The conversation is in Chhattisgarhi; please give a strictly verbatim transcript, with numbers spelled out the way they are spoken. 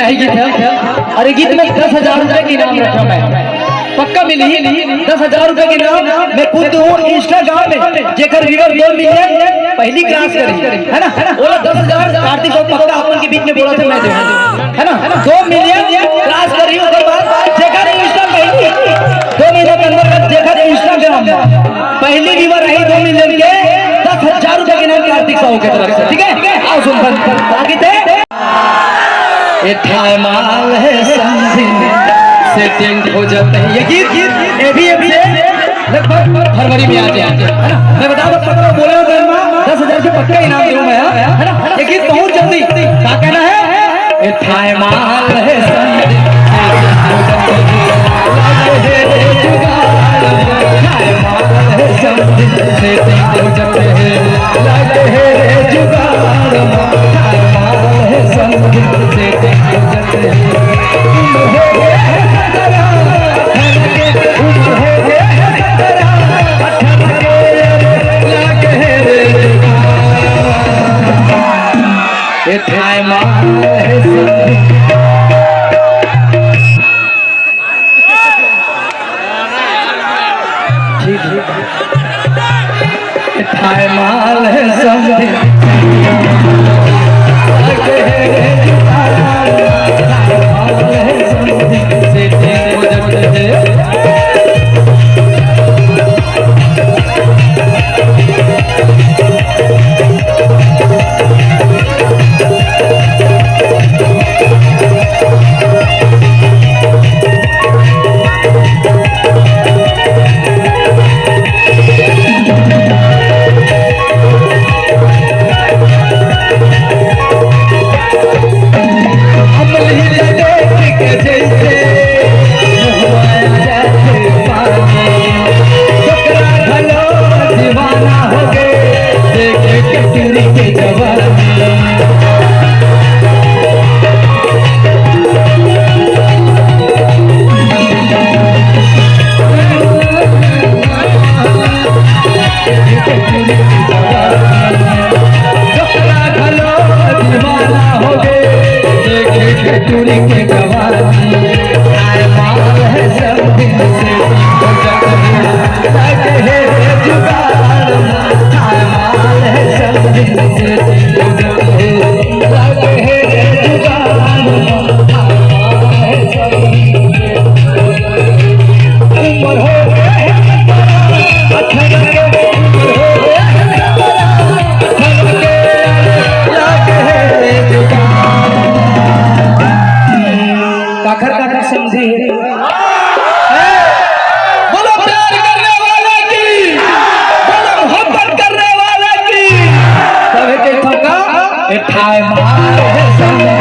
यही गीत है। अरे, गीत में दस हजार रुपए के इनाम रखा मैं, पक्का मिली। दस हजार रुपए के इनाम मैं खुद दूँ Instagram में, जेकर व्यूअर दो मिलियन, पहली क्रॉस करी, है ना? बोला दस हजार, कार्तिक को पक्का अपन के बीच में बोला था मैं दूँ, है ना? दो मिलियन क्रॉस करी, ओकर बाद जेकर Insta पहली दो महीना के अंदर जेकर Instagram पहली व्यूअर रही दो मिलियन के, दस हजार रुपए के इनाम कार्तिक साहू की तरफ से, ठीक है? आओ सुन, बाकी थे ए थाय माल हे समधी, सेटिंग हो जाते हैं। ये गीत, गीत एबीएफ से लगभग फरवरी में आ जाए, है ना? मैं बता दो, पकड़ो, बोले हो, दस हजार से पक्का इनाम दूँ मैं, हाँ? है ना? ये गीत बहुत जल्दी, क्या कहना है? ए थाय माल हे समधी, सेटिंग हो जाते हैं। ए थाय माल हे समधी। ठीक, ठीक। ए थाय माल हे समधी। काखर काखर समधी हे। बोलो प्यार करने वाले की, बोलो मोहब्बत करने वाले की। तबे के थका ए थाय माल हे समधी।